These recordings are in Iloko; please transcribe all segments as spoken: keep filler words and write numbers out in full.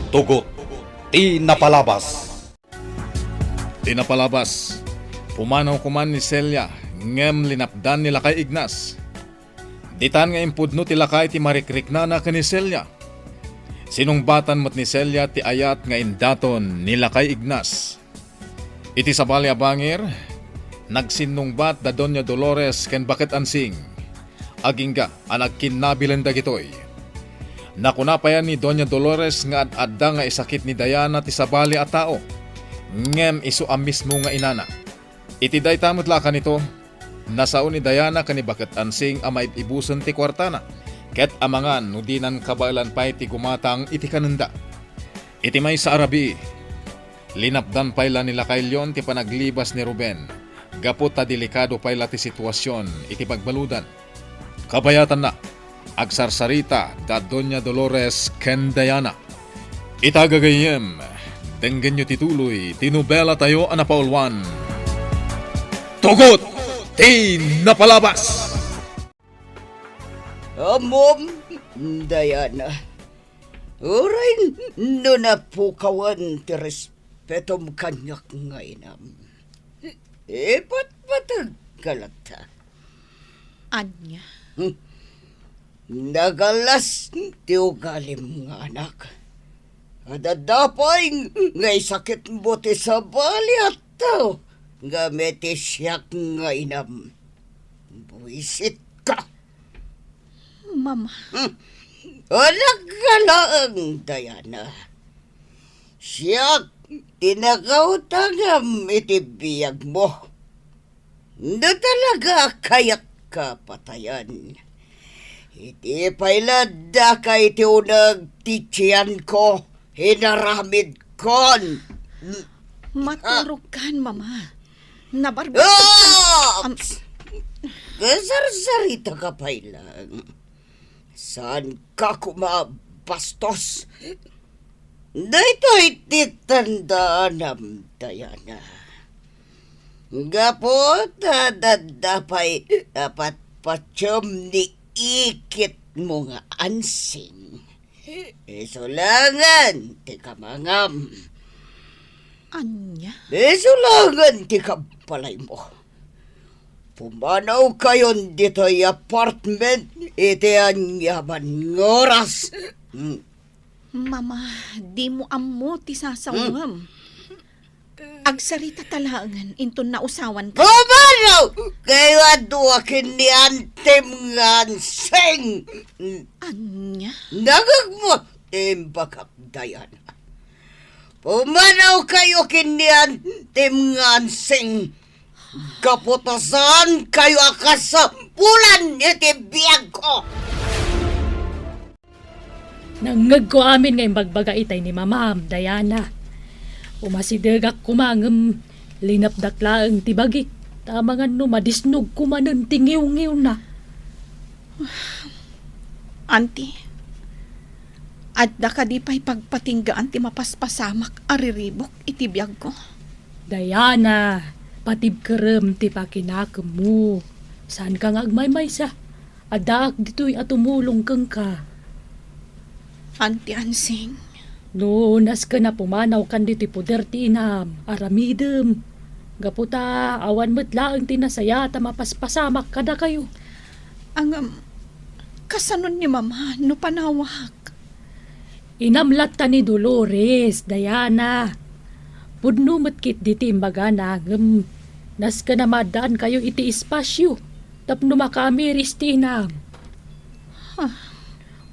Tugot ti napalabas. Ti napalabas, pumanaw koman ni Celia, ngem linapdan ni Lakay Ignas. Ditan nga impudno ti lakay ti marikriknana ken ni Celia. Sinungbatan met ni Celia ti ayat nga indaton ni Lakay Ignas. Iti sabali a bangir, nagsinnungbat da Doña Dolores ken Baket Ansing. Agingga a nagkinnabilen dagitoy. Nakuna pay ni Doña Dolores nga ad-adda nga isakit ni Diana ti sabali a tao, ngem isu a mismo nga inana. Iti dayta met la a kanito, nasao ni Diana ken ni Baket Ansing a maib-ibusen ti kuartana, ket amangan no dinan kabaelan pay ti gumatang iti kanenda. Iti maysa a rabii, linapdan pay la ni Lakay Leon ti panaglibas ni Ruben, gapu ta delikado pay la ti situasion iti pagbaludan. Kabayatanna, agsarsarita da Doña Dolores ken Diana. Ita gagayyem, denggenyo ti tuloy ti nobela tayo a napauluan, Tugot ti Napalabas! Ammom, Diana, uray no napukawan ti respetom kaniak nga inam, ipatpateg ka latta. Ania? Hmm. Nagalas ti ugalim nga anak. Adda pay nga isakitmo ti sabali a tao ngem iti siak nga inam. Buisit ka. Mama. Hmm. Anak ka laeng, Diana. Siak ti nakautangam iti biagmo. No talaga a kayak ka patayan, iti pay la daka iti uneg ti tianko, inaramidkon. Maturogkan, Mama. Nabarbar. Ah! Am- Kasarsarita ka pay lang. Saan ka kuma bastos? Daytoy ti tandaanam, Diana. Gapu ta adda pay a patpatiem ni ikitmo nga Ansing. Isu laengen ti kamangam. Ania? Isu laengen ti kabbalaymo. Pumanawkayon ditoy apartment iti aniaman nga oras. Hmm. Mama, dimo ammo ti sasawngem. Hmm. Agsarita ta laengen inton nausawanka. Pumanawkayo a dua ken ni Antim nga Ansing. Ania? Nagagmo ti imbagak, Diana. Pumanawkayo ken ni Antim nga Ansing. Gapu ta saankayo a kasapulan iti biagko. Nangngegko amin nga imbagbaga itay ni Mamam, Diana. Umasidegak koma ngem linapdak laeng ti bagik, ta amangan no madisnogko manen ti ngiwngiwna. Auntie, adda kadi pay pagpatinggaan ti mapaspasamak a riribuk iti biagko? Diana, patibkerem ti pakinakemmo. Saanka nga agmaymaysa. Addaak ditoy a tumulong kenka. Auntie Ansing. No nasken a pumanawkan ditoy poder ti inam, aramidem. Gapu ta awan met laeng ti nasayaat a mapaspasamak kadakayo. Ngem, kasano ni Mama no panawak? Inam latta ni Dolores, Diana. Pudno met ketdi ti imbagana, ngem nasken a maaddaankayo iti espasio tapno makaamiris ti inam. Ah.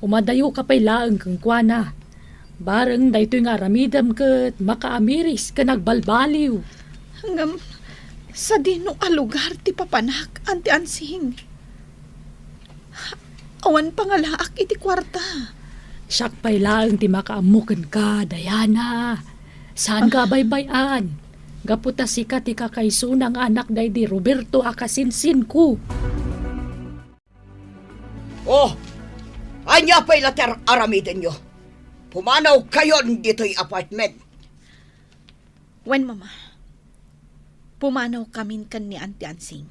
Umadayoka pay laeng kenkuana. Bareng daytoy nga aramidem ket makaamiris ken agbalbaliw. Ngem, sadino a lugar ti papanak, Auntie Ansing? Awan pangalaak iti kuarta. Siak pay laeng ti makaammo kenka, Diana. Saanka a baybay-an. Gapu ta sika ti kakaisuna nga anak daydi Roberto a kasinsinko. Oh, ania pay la ti ar-, aramidenyo? Pumanawkayon ditoy apartment. Wen, Mama. Pumanawkamin ken ni Auntie Ansing.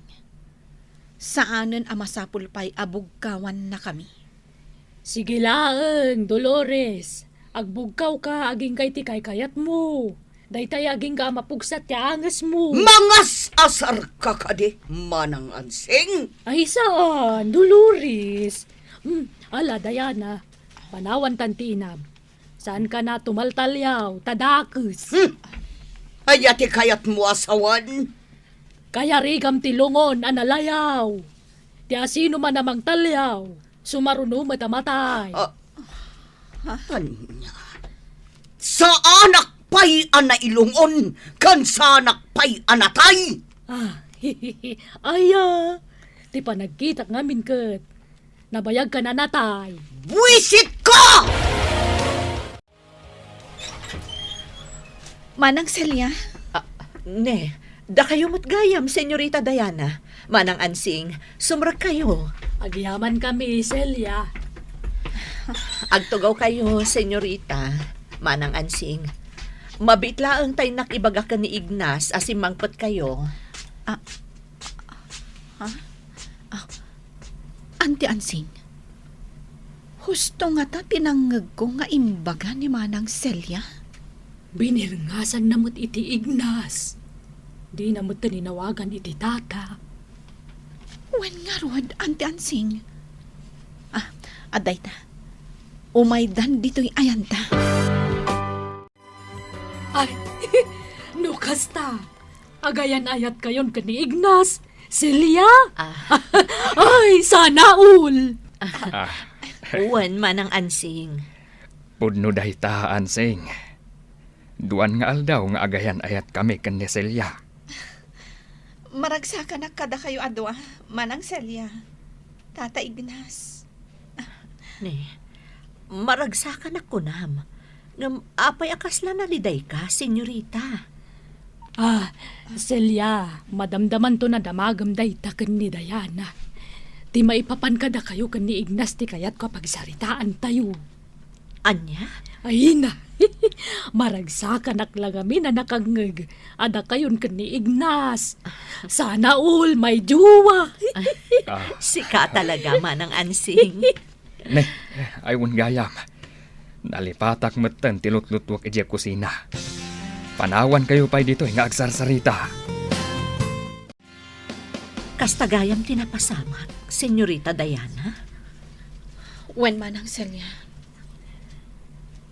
Saanen a masapul pay a bugkawannakami. Sige laeng, Dolores. Agbugkawka agingga iti kaykayatmo. Daytay agingga a mapugsat ti angesmo. Mangas-asarka kadi, Manang Ansing? Ay, saan, Dolores. Hmm, ala, Diana, panawantan ti inam. Saanka a tumaltaliaw, ta dakes. Hmm. Aya ti kayatmo a sawen? Kayarigam ti lungon a nalayaw. Ti asino man a mangtaliaw, sumaruno met a matay. Ah, ania? Saanak pay a nailungon, ken saanak pay a natay? Ah, aya, ti panagkitak ngamin ket nabayagkan a natay. Buisit ka! Manang Celia? Ah, ne, dakayo met gayam, Senyorita Diana. Manang Ansing, sumrekkayo. Agyamankami, Celia. Agtugawkayo, Senyorita. Manang Ansing, mabiit laeng ta innak ibaga ken ni Ignas a simmangpetkayo. Ah, ha? Ah, Anti Ansing, husto ngata ti nangngegko nga imbaga ni Manang Celia? Binirngasanna met iti Ignas. Dina met tinawagan iti tata. Wen ngarud, Anti Ansing. Ah, adda ita. Umaydan ditoy ayanta. Ay, no kasta, agayan-ayatkayon ken ni Ignas, Celia? Ah. Ay, sana all! Ah. Wen, Manang Ansing. Pudno dayta, Ansing. Duan nga aldaw nga agayan-ayatkami ken ni Celia. Maragsakanak kadakayo a dua, Manang Celia, Tata Ignas. Ne, maragsakanak kunam. Ngem apay a kasla nalidayka, Senyorita? Ah, Celia, madamdamanto a damagem dayta ken ni Diana. Ti maipapan kadakayo ken ni Ignas ti kayatko a pagsaritaantayo. Ania? Ay na, maragsakanak la ngamin a nakangngeg a dakayon ken ni Ignas. Sana all may jowa. Ah. Sika talaga, Manang Ansing. Ne, ay wen gayam. Nalipatak metten ti lutluttuak idiay kusina. Panawankayo pay ditoy nga agsarsarita. Kasta gayam ti napasamak, Senyorita Diana? Wen, Manang Celia.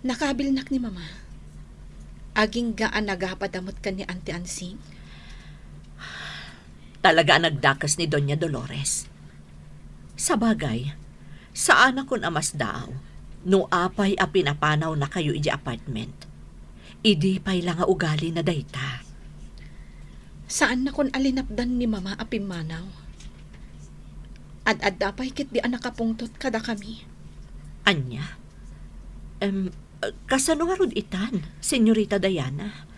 Nakabilnak ni Mama. Agingga a nagapad a met ken ni Anti Ansing. Talaga a nagdakes ni Doña Dolores. Sabagay, saanakon a masdaaw no apay a pinapanawnakayo idiay apartment. Idi pay la nga ugalina dayta. Saannakon a linapdan ni Mama a pimmanaw. Ad-adda pay ketdi a nakapungtot kadakami. Ania? Em, kasano ngarud itan, Senyorita Diana?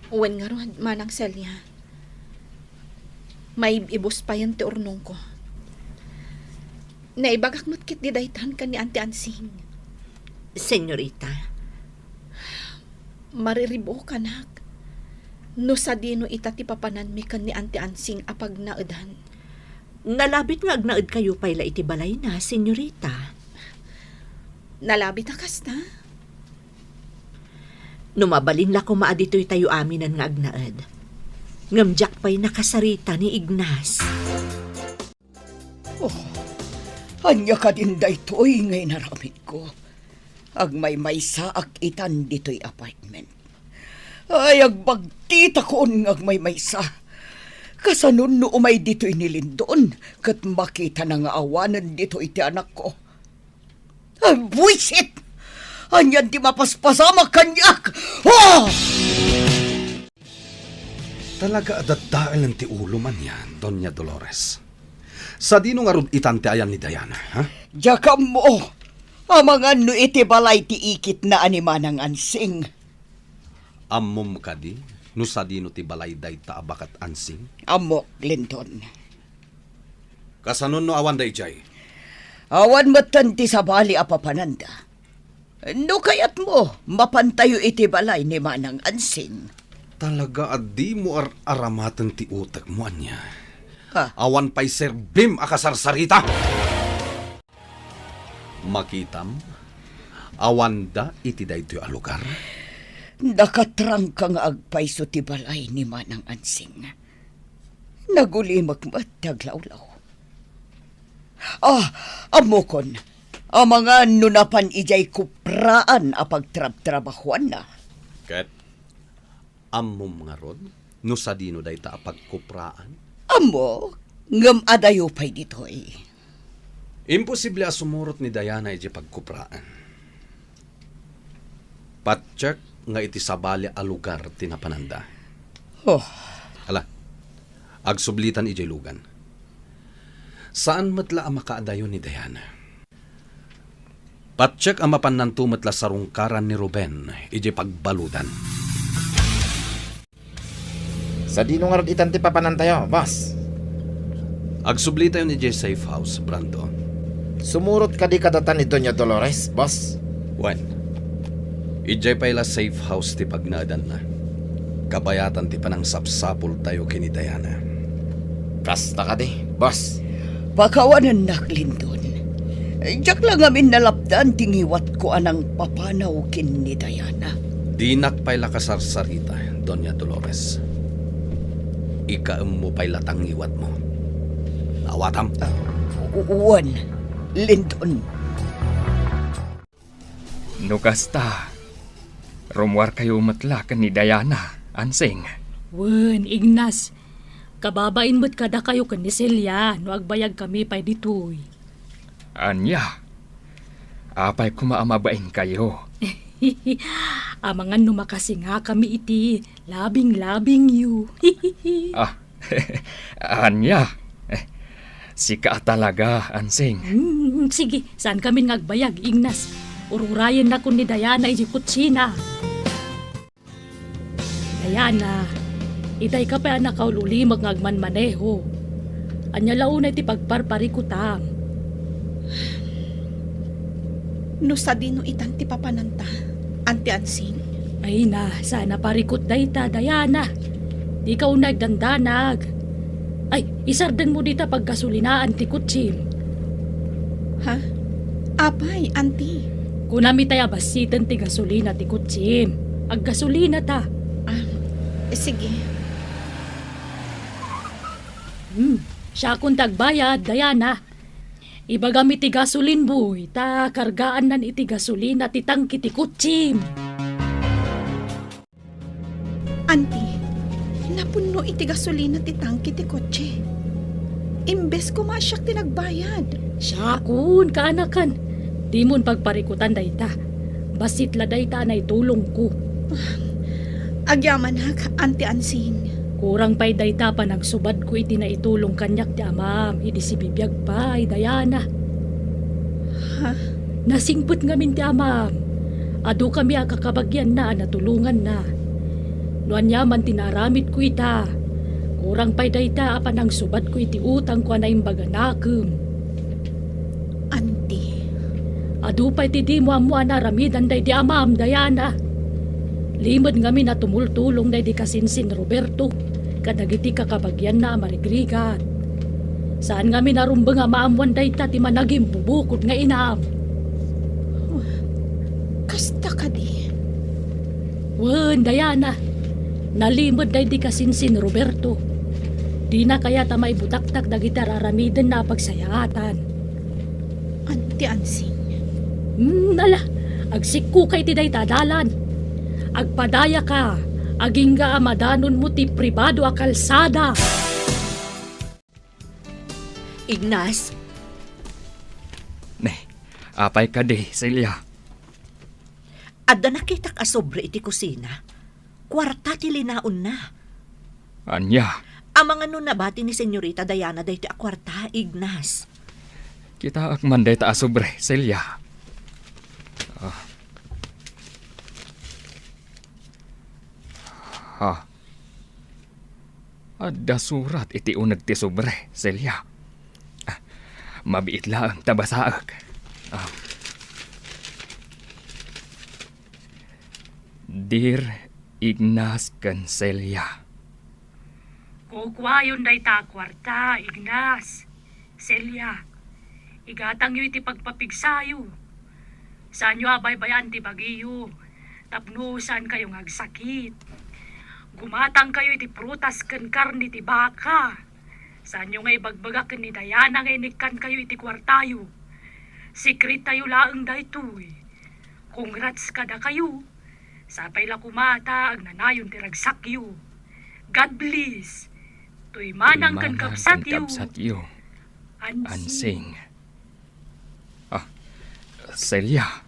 Wen ngarud, Manang Celia. Maib-ibus payen ti urnongko. Naibagak met ketdi daytan ken ni Anti Ansing. Senyorita. Maririb-okanak no sadino ita ti papananmi ken ni Anti Ansing a pagnaedan. Nalabit nga agnaedkayo pay la iti balayna, Senyorita. Nalabit a kasta? No mabalin la koma a ditoytayo aminen nga agnaed. Ngem diak pay nakasarita ni Ignas. Oh, ania kadin daytoy nga inaramidko? Agmaymaysaak itan ditoy apartment. Ay, agbagtitakon nga agmaymaysa. Kasanon no umay ditoy ni Lindon, ket makitana nga awanen ditoy ti anakko. Ay, buisit! Anian ti mapaspasamak kaniak? Ah! Talaga a daddaelen ti ulom anian, Doña Dolores. Sadino ngarud itan ti ayan ni Diana, ha? Diak ammo. Amangan no iti balay ti ikitna a ni Manang Ansing. Ammom kadi no sadino ti balay dayta a baket Ansing? Ammok, Lindon. Kasanon no awanda idiay? Awan metten ti sabali a papananda. No kayatmo, mapantayo iti balay ni Manang Ansing. Talaga a dimo ar-aramaten ti utekmo, ania? Ha? Awan pay serbim a kasarsarita! Makitam, Awanda iti daytoy a lugar? Nakatrangka nga agpayso ti balay ni Manang Ansing. Nagulimek met ti aglawlaw. Ah, ammokon, amangan no napan idiay kupraan a pagtrabtrabahuanna. Ket ammom ngarud no sadino dayta a pagkupraan? Ammo, ngem adayo pay ditoy. Imposible a sumurot ni Diana idiay pagkupraan. Patiek nga iti sabali a lugar ti napananda. Oh. Ala, agsublitan idiay lugan. Saan met la a makaadayo ni Diana. Patiek a mapannanto met la sarungkaran ni Ruben idiay pagbaludan. Sadino ngarud itan ti papanantayo, boss? Agsublitayon idiay safe house, Brando. Sumurot kadi kadata ni Doña Dolores, boss? Wen, idiay pay la safe house ti pagnaedanna. Kabayatan ti panangsapsapultayo ken ni Diana. Kasta kadi, boss? Pakawanennak, Lindon. Diak la ngamin nalapdan ti ngiwatko a nangpapanaw ken ni Diana. Dinak pay la kasarsarita, Doña Dolores. Ikaemmo pay la ta ngiwatmo. Naawatam? Ah, u-, wen, Lindon. No kasta, rummuarkayo met la ken ni Diana, Ansing. Wen, Ignas. Kababain met kadakayo ken ni Celia no agbayagkami pay ditoy. Ania? Apay koma a mabainkayo? Amangan no makasingakami iti labing-labingyo. Ah, ania? Eh, sika a talaga, Ansing. Hmm, sige, saankamin nga agbayag, Ignas. Ururayennakon ni Diana idiay kutsina. Diana, itayka pay a nakaul-ulimek nga agmanmaneho. Ania la unay ti pagparparikutam? No sadino itan ti papananta, Auntie Ansing? Ay na, saan a parikut dayta, Diana. Dika unay agdandanag. Ay, isardengmo dita paggasolinaan ti kotsim. Ha? Apay, Auntie? Kunam itay a bassiten ti gasolina ti kotsim. Aggasolina ta. Ah, sige. Hmm, siakon ti agbayad, Diana. Ibagam iti gasoline boy, ta kargaannan iti gasolina ti tangke ti kotsim. Auntie, napunno iti gasolina ti tangke ti kotse. Imbes koma siak ti nagbayad. Siakon, kaanakan. Dimon pagparikutan dayta. Bassit la dayta a naitulongko. Agyamanak, Auntie Ansing. Kurang pay dayta a panagsubadko iti naitulong kaniak ti amam idi sibibiag pay, Diana. Ha? Nasingpet ngamin ti amam. Adukami a kakabagianna a natulonganna. No aniaman ti naaramidko ita, kurang pay dayta a panangsubadko iti utangko a naimbag a nakem. Auntie. Adu pay ti dimo ammo a naaramidan daydi amam, Diana. Limed ngamin a tumultulong daydi kasinsin Roberto kadagiti kakabagianna a marigrigat. Saan ngamin a rumbeng a maammoan dayta ti managimbubukod nga inam. Kasta kadi? Wen, Diana. Nalimed daydi kasinsin Roberto. Dina kayat a maibutaktak dagiti ar-aramidenna a pagsayaatan. Auntie Ansing. Hmm, ala, agsikkoka iti dayta a dalan. Agpadayaka, agingga a madanonmo ti pribado a kalsada. Ignas? Ne, apay kadi, Celia? Adda nakitak a sobre iti kusina. Kuarta ti linaonna. Ania? Amangan no nabati ni Senyorita Diana daytoy a kuarta, Ignas. Kitaek man dayta a sobre, Celia. Ah. Ha? Adda surat iti uneg ti sobre, Celia. Ah, mabiit laeng ta basaek. Ah. Dear Ignas ken Celia. Kukuayon dayta a kuarta, Ignas. Celia, igatangyo iti pagpapigsayo. Saanyo a baybay-an ti bagiyo, tapno saankayo nga agsakit. Gumatangkayo iti prutas ken karne ti baka. Saanyo nga ibagbaga ken ni Diana nga inikkankayo iti kuartayo. Sikretayo laeng daytoy. Congrats kadakayo. Sapay la koma ta agnanayon ti ragsakyo. God bless. Toy manang ken kabsatyo. Ansing. Ah, Celia.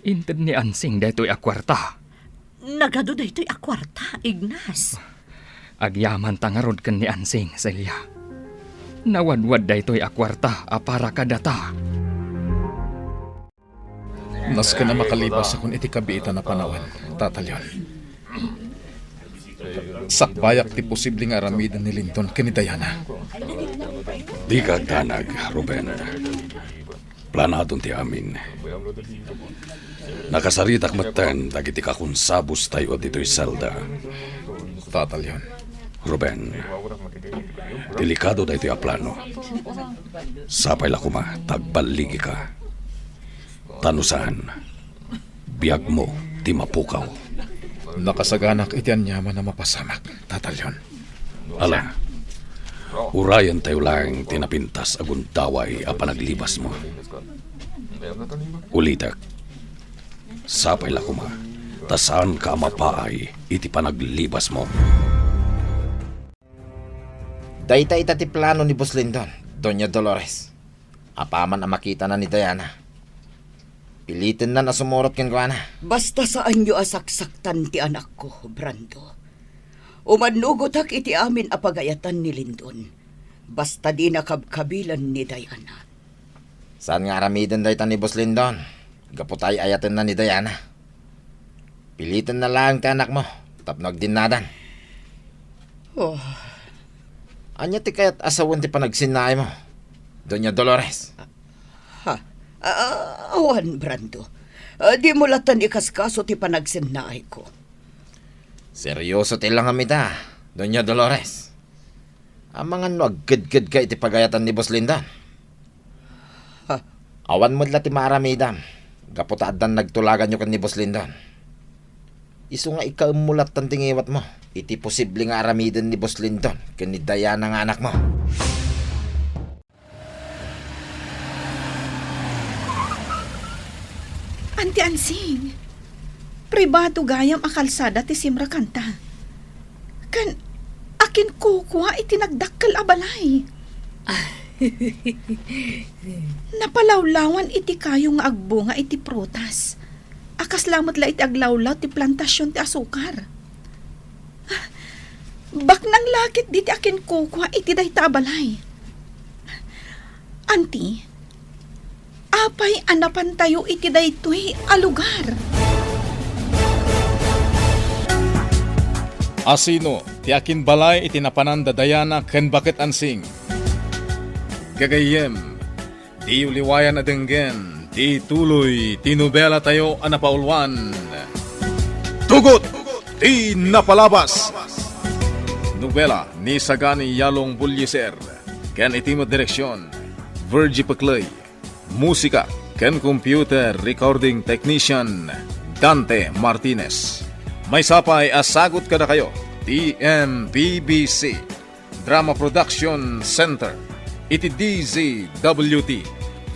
Inted ni Ansing daytoy a kuarta. Nagadu daytoy a kuarta, Ignas. Agyamanta ngarud ken ni Ansing, Celia. Nawadwad daytoy a kuarta a para kadata. Nasken a makalibasakon iti kabiitan a panawen, Tata Leon. Sakbayak ti posible nga aramiden ni Lindon ken ni Diana. Dika agdanag, Ruben. Planadon ti amin. Nakasaritak metten dagiti kakonsabustayo ditoy selda. Tata Leon. Ruben, delikado daytoy a plano. Sapay la koma ta agballigika. Ta no saan, biagmo ti mapukaw. Nakasaganak iti aniaman a mapasamak, Tata Leon. Ala, urayentayo laeng ti napintas a gundaway a panaglibasmo. Ulitek, sapay la koma ta saanka a mapaay iti panaglibasmo. Dayta ita ti plano ni Boss Lindon, Doña Dolores. Apaman a makitana ni Diana, pilitennan a sumurot kenkuana. Basta saanyo a saksaktan ti anakko, Brando. Umannugotak iti amin a pagayatan ni Lindon. Basta dina kabkabilan ni Diana. Saan nga aramiden dayta ni Boss Lindon? Gapu ta ay-ayatenna ni Diana. Pilitenna laeng ti anakmo tapno agdinnadan. Oh. Ania ti kayat a sawen ti panagsinnaaymo, Doña Dolores? Ha? Ah, awan, Brando. Ah, dimo lattan ikaskaso ti panagsinnaayko. Serioso ti langam ita, Doña Dolores. Amangan no agkedkedka iti pagayatan ni Boss Lindon. Ha? Awan met la ti maaramidam gapu ta addan nagtulaganyo ken ni Boss Lindon. Isu nga ikaemmo lattan ti ngiwatmo iti posible nga aramiden ni Boss Lindon ken ni Diana nga anakmo. Anti Ansing, pribado gayam a kalsada ti simrakanta. Ken akinkukua iti nagdakkel a balay. Napalawlawan iti kayo nga agbunga iti prutas. A kasla met la iti aglawlaw ti plantasion ti asukar. Baknang la ketdi ti akinkukua iti dayta a balay. Anti, apay a napantayo iti daytoy a lugar? Asino ti akinbalay iti napanan da Diana ken Baket Ansing? Gagayyem, diyo liwayan a denggen ti tuloy ti nobelatayo a napauluan, Tugot ti Napalabas. Nobela ni Sagani Yalong Bullieser ken iti met direksion, Virgie Pecley. Musika ken computer recording technician, Dante Martinez. Maysa pay a sagut kadakayo ti M P B C Drama Production Center iti D Z W T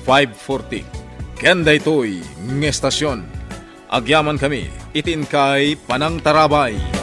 five forty ken daytoy nga estasion. Agyamankami iti inkay panangtarabay.